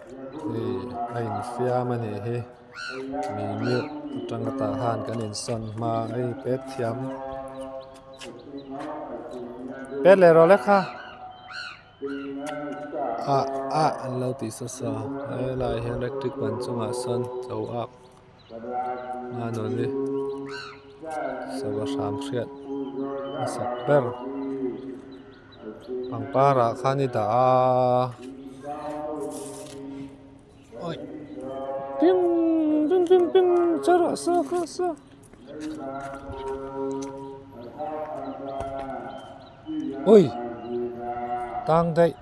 Hei a infiam a nih hi mi milk atanga tah khan kan insawn hma a hei pet thiam pet leh rawh le kha ah ah an lo tih saw saw a helaiah hian electric ban chungah sawn cho ak a nawn hi sava hram hriat hmasak ber. Pangpar ah khan i dah a awi ping ping ping ping che rawh se kha se ui tang daih.